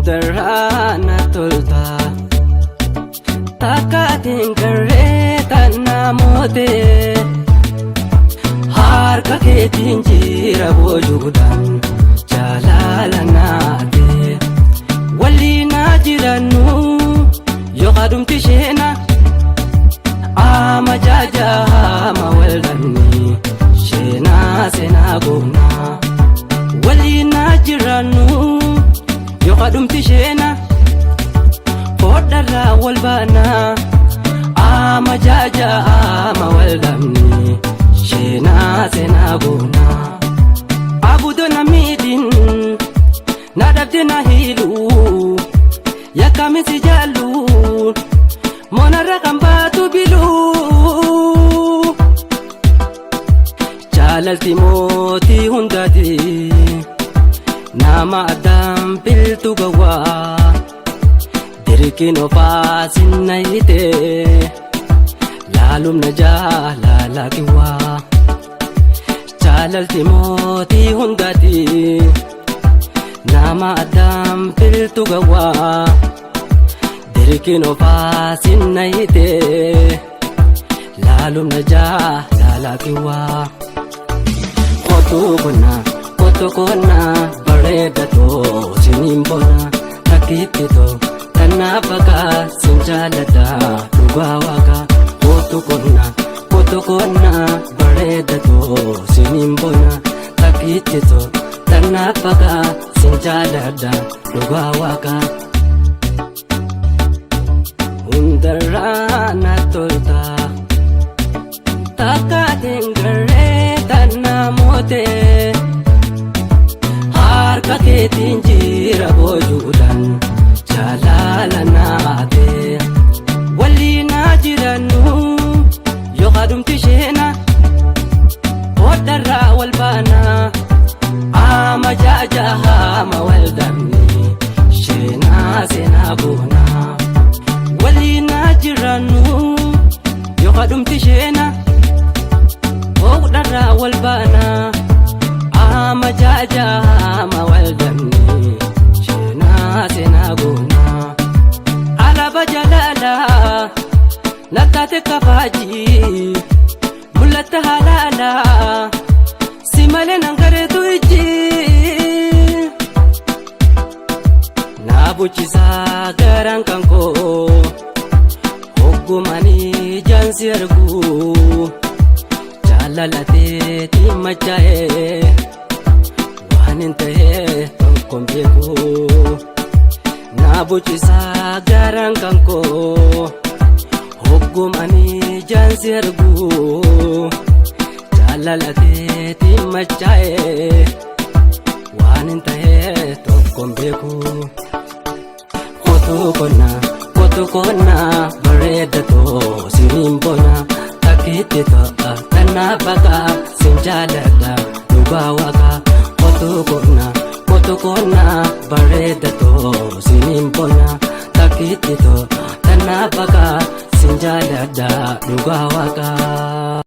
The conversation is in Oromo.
Hundarraa na tolta. Takkaatiin garree tannaa mootee. Harka keetiin jira boojuudhaan jaalala naate. Waliin haa jiraannu yoo kadhumti isheena. Ama jaajaama wal dhabne sheenaa seenaa goona. Waliin haa jiraannu yoo kadhumti isheena. Hodharraa wal baana. Ama jaajaama wal dhabne sheenaa seenaa goona. Abudoo na miidhin na dhabde na hiilu yakkamisi jaallu monarra kan baatu biluu. Jaalalti mootii hundaati nama addaan biltu gawwaa dirqiin ofaa sinna hiite laalumna jaalala kiwwaa. Jaalalti mootii hundaati nama addaan biltu gawwaa dirqiin ofaa sinna hiite laalumna jaalala kiwwaa. Kootu konna kootu konna bareeda too siniin bona takkiitti too tanaaf akka sin jaalladha dhugaa waaqa. Kootu konna kootu konna bareeda too siniin bona takkiitti too tanaaf akka sin jaalladha dhugaa waaqa. Hundarraa na tolta. Takkaatiin garree tannaa mootee. Harka keetiin jira boojuudhaan jaalala naate. Waliin haa jiraannu yoo kadhumti isheena. Hodharraa wal baana. Ama jaajaama wal dhabne sheenaa seenaa goona. Waliin haa jiraannu yoo kadhumti isheena. Hodharraa wal baana. Ama jaajaama wal dhabne sheenaa seenaa goona. Alaaba jaalala nakkaate kafaajii mul'atta halaala si malee nan gareetu ijji. Na bulchisaa garaan kan koo hoggumanii jaansi argu jaalalateetiin machaa'ee waan hin ta'ee tokko hin beeku. Na bulchisaa garaan kan koo hoggumanii jaansi argu jaalalateetiin machaa'ee waan hin ta'ee tokko hin beeku. Kootu konna kootu konna bareeda too siniin bona takkiitti to'a tanaaf akka sin jaalladha dhugaa waaqa. Kootu konna.